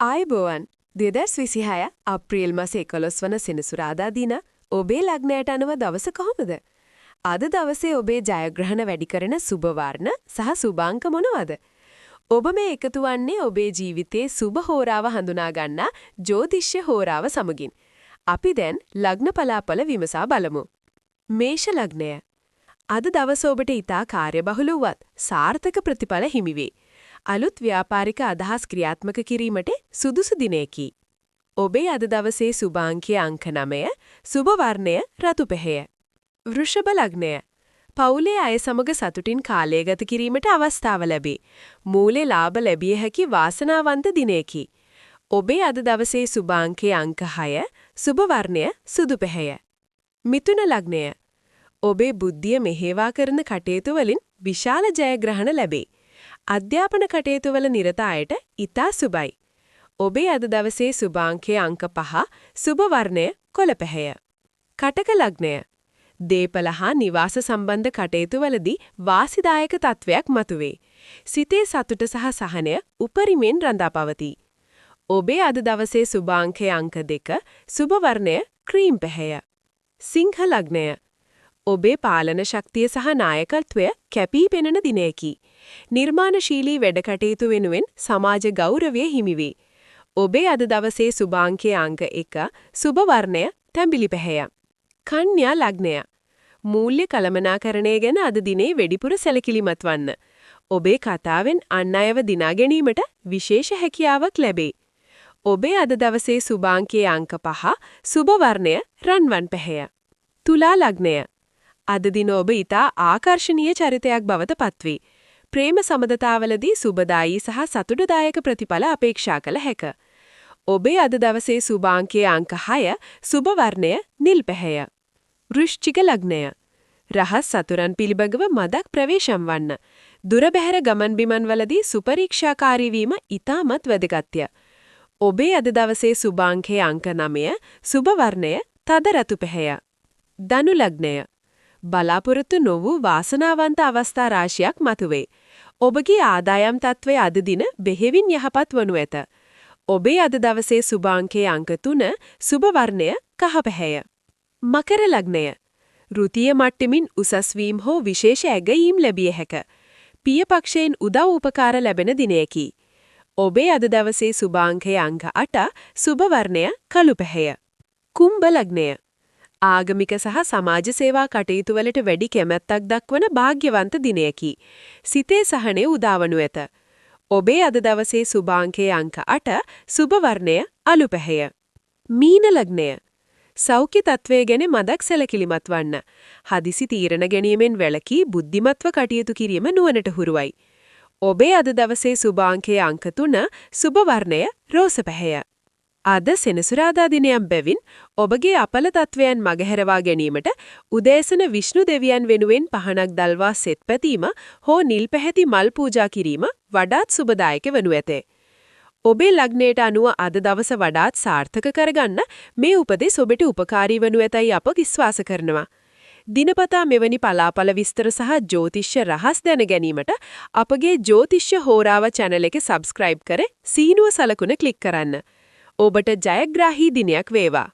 ආයුබෝවන්. 2026 අප්‍රේල් මාසේ 11 වන සෙනසුරාදා දින ඔබේ ලග්නයට අනුව දවස කොහොමද? අද දවසේ ඔබේ ජයග්‍රහණ වැඩි කරන සුබ වර්ණ සහ සුභ අංක මොනවද? ඔබ මේ එකතු වන්නේ ඔබේ ජීවිතයේ සුබ හෝරාව හඳුනා ගන්නා ජ්‍යොතිෂ්‍ය හෝරාව සමගින්. අපි දැන් ලග්න පලාපල විමසා බලමු. මේෂ ලග්නය. අද දවස ඔබට ඉතා කාර්යබහුල වුවත් සාර්ථක ප්‍රතිඵල හිමි වේ. අලුත් ව්‍යාපාරික අදහස් ක්‍රියාත්මක කිරීමට සුදුසු දිනයකි. ඔබේ අද දවසේ සුභාංකය අංක 9, සුභ වර්ණය රතු පැහැය. වෘෂභ ලග්නය. පවුලේ අය සමග සතුටින් කාලය ගත කිරීමට අවස්ථාව ලැබේ. මූල්‍ය ලාභ ලැබිය හැකි වාසනාවන්ත දිනයකි. ඔබේ අද දවසේ සුභාංකය අංක 6, සුභ වර්ණය සුදු පැහැය. මිථුන ලග්නය. ඔබේ බුද්ධිය මෙහෙවා කරන කටයුතු වලින් විශාල ජයග්‍රහණ ලැබේ. අධ්‍යාපන කටයුතු වල නිරත අයට ඉතා සුබයි. ඔබේ අද දවසේ සුභාංකය අංක 5, සුභ වර්ණය කොළ පැහැය. කටක ලග්නය. දේපල හා නිවාස සම්බන්ධ කටයුතු වලදී වාසිදායක තත්වයක් මතුවේ. සිතේ සතුට සහ සහනය උපරිමෙන් රඳා පවතී. ඔබේ අද දවසේ සුභාංකය අංක 2, සුභ වර්ණය ක්‍රීම් පැහැය. සිංහ ලග්නය. ඔබේ පාලන ශක්තිය සහ නායකත්වය කැපී පෙනෙන දිනයකි. නිර්මාණශීලී වැඩ කටයුතු වෙනුවෙන් සමාජ ගෞරවය හිමි වේ. ඔබේ අද දවසේ සුභාංකය අංක 1, සුභ වර්ණය තැඹිලි පැහැය. කන්‍යා ලග්නය. මූල්‍ය කළමනාකරණය ගැන අද දිනේ වැඩිපුර සැලකිලිමත් වන්න. ඔබේ කතාවෙන් අන් අයව දිනා ගැනීමට විශේෂ හැකියාවක් ලැබේ. ඔබේ අද දවසේ සුභාංකයේ අංක 5, සුභ වර්ණය රන්වන් පැහැය. තුලා ලග්නය. අද දින ඔබ ඉතා ආකර්ශනීය චරිතයක් බවට පත්වේ. ප්‍රේම සබඳතාවලදී සුබදායී සහ සතුටුදායක ප්‍රතිඵල අපේක්ෂා කළ හැක. ඔබේ අද දවසේ සුභාංකයේ අංක 6, සුභ වර්ණය නිල් පැහැය. වෘශ්චික ලග්නය. රහස් සතුරන් පිළිබඳව මදක් ප්‍රවේශම් වන්න. දුර බැහැර ගමන් බිමන් වලදී සුපරීක්ෂාකාරී වීම ඉතාමත් වැදගත්ය. ඔබේ අද දවසේ සුභාංකයේ අංක 9, සුභ වර්ණය තද රතු පැහැය. ධනු ලග්නය. බලාපොරොත්තු නොවූ වාසනාවන්ත අවස්ථා රාශියක් මතුවේ. ඔබගේ ආදායම් තත්ත්වය අද දින බෙහෙවින් යහපත් වනු ඇත. ඔබේ අද දවසේ සුභාංකයේ අංක 3, සුභ වර්ණය කහ පැහැය. මකර ලග්නය. ෘතීය මට්ටමින් උසස් වීම හෝ විශේෂ ඇගයීම් ලැබිය හැක. පිය පක්ෂයෙන් උදව් උපකාර ලැබෙන දිනයකි. ඔබේ අද දවසේ සුභාංකයේ අංක 8, සුභ වර්ණය කළු පැහැය. කුම්භ ලග්නය. ආගමික සහ සමාජ සේවා කටයුතු වලට වැඩි කැමැත්තක් දක්වන භාග්‍යවන්ත දිනයකි. සිතේ සහනය උදාවනු ඇත. ඔබේ අද දවසේ සුභාංකයේ අංක 8, සුභ වර්ණය අලු පැහැය. මීන ලග්නය. සෞඛ්‍ය තත්වය ගැන මදක් සැලකිලිමත් වන්න. හදිසි තීරණ ගැනීමෙන් වැළකී බුද්ධිමත්ව කටයුතු කිරීම නුවණට හුරුවයි. ඔබේ අද දවසේ සුභාංකයේ අංක 3, සුභ වර්ණය රෝස පැහැය. අද සෙනසුරාදා දිනයක් බැවින් ඔබගේ අපල තත්වයන් මගහැරවා ගැනීමට උදෑසන විෂ්ණු දෙවියන් වෙනුවෙන් පහනක් දල්වා සෙත් පැතීම හෝ නිල් පැහැති මල් පූජා කිරීම වඩාත් සුබදායක වනු ඇත. ඔබේ ලග්නයට අනුව අද දවස වඩාත් සාර්ථක කරගන්න මේ උපදෙස් ඔබට උපකාරී වනු ඇතැයි අප විශ්වාස කරනවා. දිනපතා මෙවැනි පලාපල විස්තර සහ ජ්‍යොතිෂ්‍ය රහස් දැන ගැනීමට අපගේ ජ්‍යොතිෂ්‍ය හෝරාව channel එක subscribe කර සීනුව සලකුණ ක්ලික් කරන්න. ඔබට ජයග්‍රාහී දිනයක් වේවා.